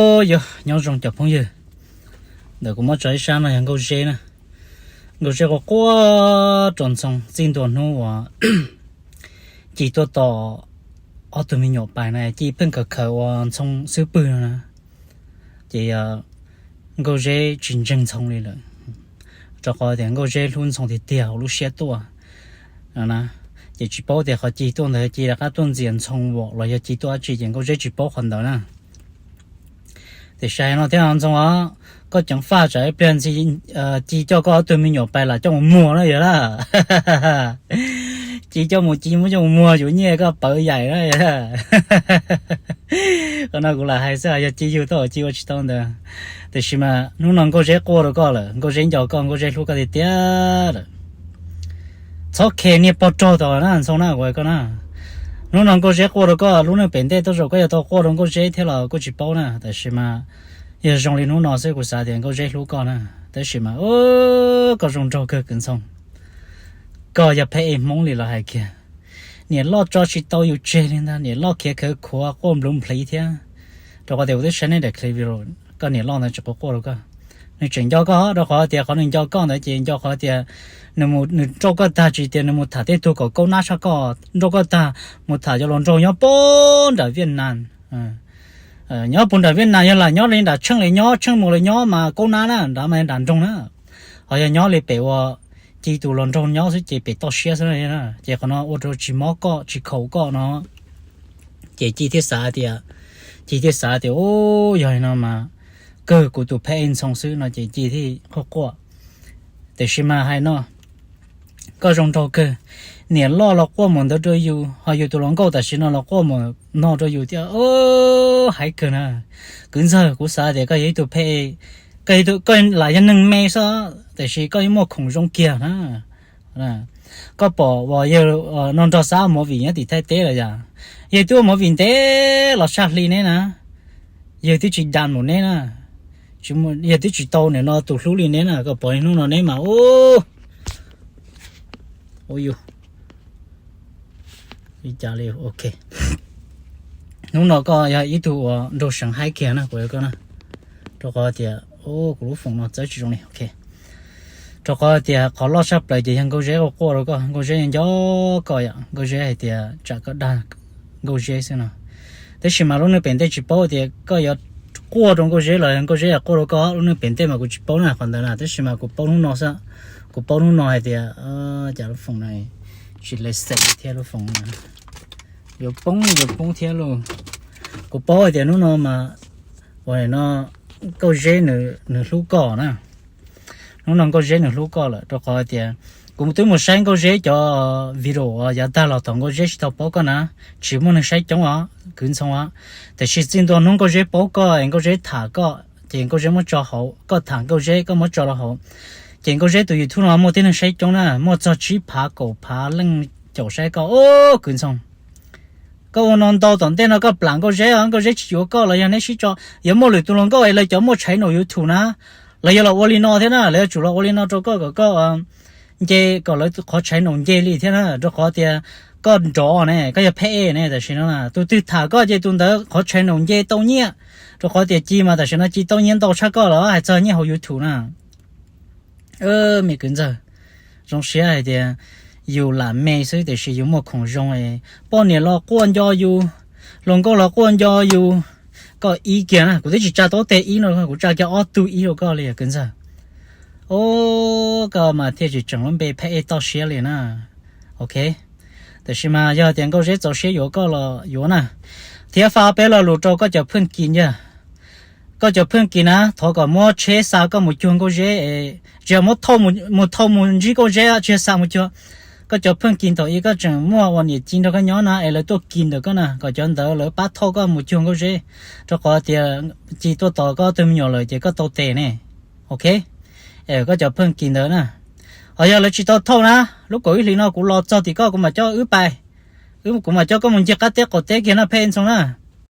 Os, yog nyob zoo cov phooj ywg, ntawm kuv muab tso ib sab no yog Nkauj Zeb na. Nkauj Zeb quaj quaj rau Ntxhoo txij ntua hnub uas Ci tuaj tos ob tug me nyuam pais na, Ci pheej khaws khaws ua Ntxhoo xub pwg no na. Ces Nkauj Zeb tsis ntseeg Ntxhoo li lawm, rau qhov tias Nkauj Zeb hlub Ntxhoo tiag tiag hauv lub siab tuaj na. Ces tsis paub tias qhov Ci tuaj ntawd Ci rov qab tuaj ntxias Ntxhoo vom los yog Ci tuaj dab tsi ces Nkauj Zeb tsis paub qhov ntawd na. Tiam sis hais no thiab Ntxhoo os, koj ceev faj tsam ib pliag ntxhi Ci coj koj ob tug me nyuam pais lam coj mus muag na yog lawm. Ci coj mus Ci muab coj mus muag yuav nyiaj koj pawv yaim na. Qhov no kuv lam hais xwb, yog Ci yug tau Ci ua tsis tau ntawd. Tiam sis mas hnub no Nkauj Zeb quaj rau koj lawm, Nkauj Zeb nco koj, Nkauj Zeb hlub koj tiag tiag lawm. Txhob khes niag pog rog tom na Ntxhoo na, kuv hais koj na. Hnub no Nkauj Zeb quaj rau koj, lub neej pem ntej tej zaum koj yuav tau quaj rau Nkauj Zeb thiab los kuj tsis paub na, tiam sis mas yog zoo li hnub no xwb kuv xav tias Nkauj Zeb hlub koj na. Tab sis mas koj zoo nraug kawg kwv Ntxhoo. Koj yog phab ej Hmoob li los hais kiag, niam loj tso tsis tau yus tseg li ntag, niam loj khiav khawv khuav quaj nplub npliv thiab. Rau qhov tias kuv twb saib nej daim clip video, koj niam loj ntawd tsis quaj quaj rau koj. Nws tseem nco koj, rau qhov tias qhov nws nco koj ntawd ces nco qhov tias nws nrauj koj tag, tsis tias nws mus tham tej tug kom kaub nab tshaj koj, nrauj koj tag mus tham cov hluas nraug nyob puag nram Viaj Nam. Nyob puag nram Viaj Nam yog lam nyob li nram Tsheej li nyob, Tsheej mus li nyob mas kaub nab na, nrad mas nram nroog na. Ho yog nyob li pem uas Ci tus hluas nraug nyob xwb ces pem toj siab xwb na. Ces qhov no ua rau tsis mob koj tsis khaum koj no. Ces Ci thiaj xav tias, Ci thiaj xav tias, u, yog li no mas kawg kuv tus phab ej Ntxhoo xwb no ces Ci thiaj quaj quaj. Tiam sis mas hais no, koj zoo nraug kawg, niam loj los quaj mus ntawd rau yus, ho yus tus hluas nkauj tam sim no los quaj mus no rau yus thiab, hais kawg na. Kwv Ntxawg, kuv xav tias koj yog ib tug phab ej, koj lam yog neeg me xwb tiam sis koj yeej muaj khoom zoo kiag na. Koj pom uas yawg no nrog Xab movie nyob tim Thaib teb los yog, yawg twb ua movie ntev los tshaj hli neb na, yawg twb tsis dam mus neb na, yawg twb tsis tau nim no tus hlub li neb na, koj pom hnub no neb mas u, u, li cas li, ok. Hnub no koj yog ib tug uas nraug seev haib kiag na, kuv, rau qhov tias, kuv lub foom no txawb tsis zoo li, ok. Rau qhov tias qhov loj tshaj plaws ces yog Nkauj Zeb quaj quaj rau koj, Nkauj Zeb nco koj yom, Nkauj Zeb hais tias tsam koj dag Nkauj Zeb xwb no. Tab sis mas lub neej pem ntej tsis paub tias koj yuav quaj rau Nkauj Zeb los Nkauj Zeb yuav quaj rau koj, lub neej pem ntej mas kuv tsis paub na qhov ntawd na, tab sis mas kuv paub hnub no xwb. Kuv paub hnub no hais tias, cas lub foom no tsis le xev thiab, lub foom no yuav poob yuav poob thiab lauj. Kuv paub hais tias hnub no mas, ua no, Nkauj Zeb nws hlub koj na. Hnub no Nkauj Zeb nws hlub koj lawm rau qhov tias kuv twb mus saib Nkauj Zeb cov video uas yav tag los thaum Nkauj Zeb tsis tau paub koj na, tsis muaj neeg saib coob os kwv Ntxhoo os. Tiam sis txij ntua hnub Nkauj Zeb paub koj es Nkauj Zeb tham koj ces Nkauj Zeb muab tso hauv, koj tham Nkauj Zeb koj muab tso rau hauv, ces Nkauj Zeb tus YouTube no muaj tib neeg saib coob na, muaj txog tsib phav kaum phav leej caum saib koj. Os kwv Ntxhoo, koj ua no ntau, tom ntej no koj plam Nkauj Zeb os, Nkauj Zeb tsis yuav koj los yog neb sib tso, yuav muaj lwm tus hluas nkauj es lawv cov muaj channel YouTube na, lawv yuav los ua li no thiab na, lawv yuav tsum los ua li no rau koj kom koj nce, kom lawv qhov channel nce li thiab na, rau qhov tias koj nrov ne, koj yog phab ej ne, tam sim no tus twg tham koj ces tus ntawd qhov channel nce tau nyiaj, rau qhov tias Ci mas tam sim no Ci tau nyiaj ntau tshaj koj los hais txog nyiaj hauv YouTube na. Me kwv Ntxawg, zoo siab hais tias yus lam me xwb tiam sis yus muaj khoom zoo, poj niam los quaj nco yus, hluas nkauj los quaj nco yus. Koj ib kiag na, kuv twb tsis tsa tau teg ib no, kuv tsa kiag ob tug ib rau koj li kwv Ntxawg. Os, koj mas thiaj tsis tseem lub npe phab ej toj siab li na. Ok, tiam sis mas yog tias Nkauj Zeb txaus siab yuav koj los yuav na. Thiab faj peb lo lus rau koj cov pheej kis ntag. Koj cov pheej kis na, thov kom muab tsheb xa koj mus cuag Nkauj Zeb, tsis yog muab thauj, mus thauj mus ntsib Nkauj Zeb, tsis yog xa mus cuag. Koj cov pheej kis thaum ub koj tseem muaj uas niam Ci nrog koj nyob na es lawv tuaj kis ntawm koj na, kom cov ntawd lawv pab thauj koj mus cuag Nkauj Zeb, rau qhov tias Ci tuaj tos koj tug me nyuam lawm ces koj tau tes ne. Ok, koj cov pheej kis ntawd na, ho yog lawv tsis tau thauj na, lub kaum ib hlis no kuv los txog tim koj kuv mam coj wb pais, kuv mam coj koj mus ncig qab teb qaum teb kiag no phab ej Ntxhoo na.